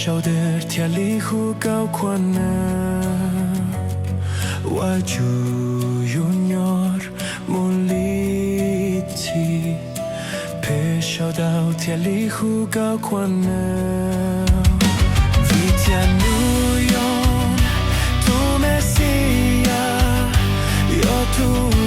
Sau Dej thiaj li hu koj khua neeb, Vajtswv yug nyob mus li txhij, phem sau Dej thiaj li hu koj khua neeb. Vim tias nws yog tus Mexiyas, yog tus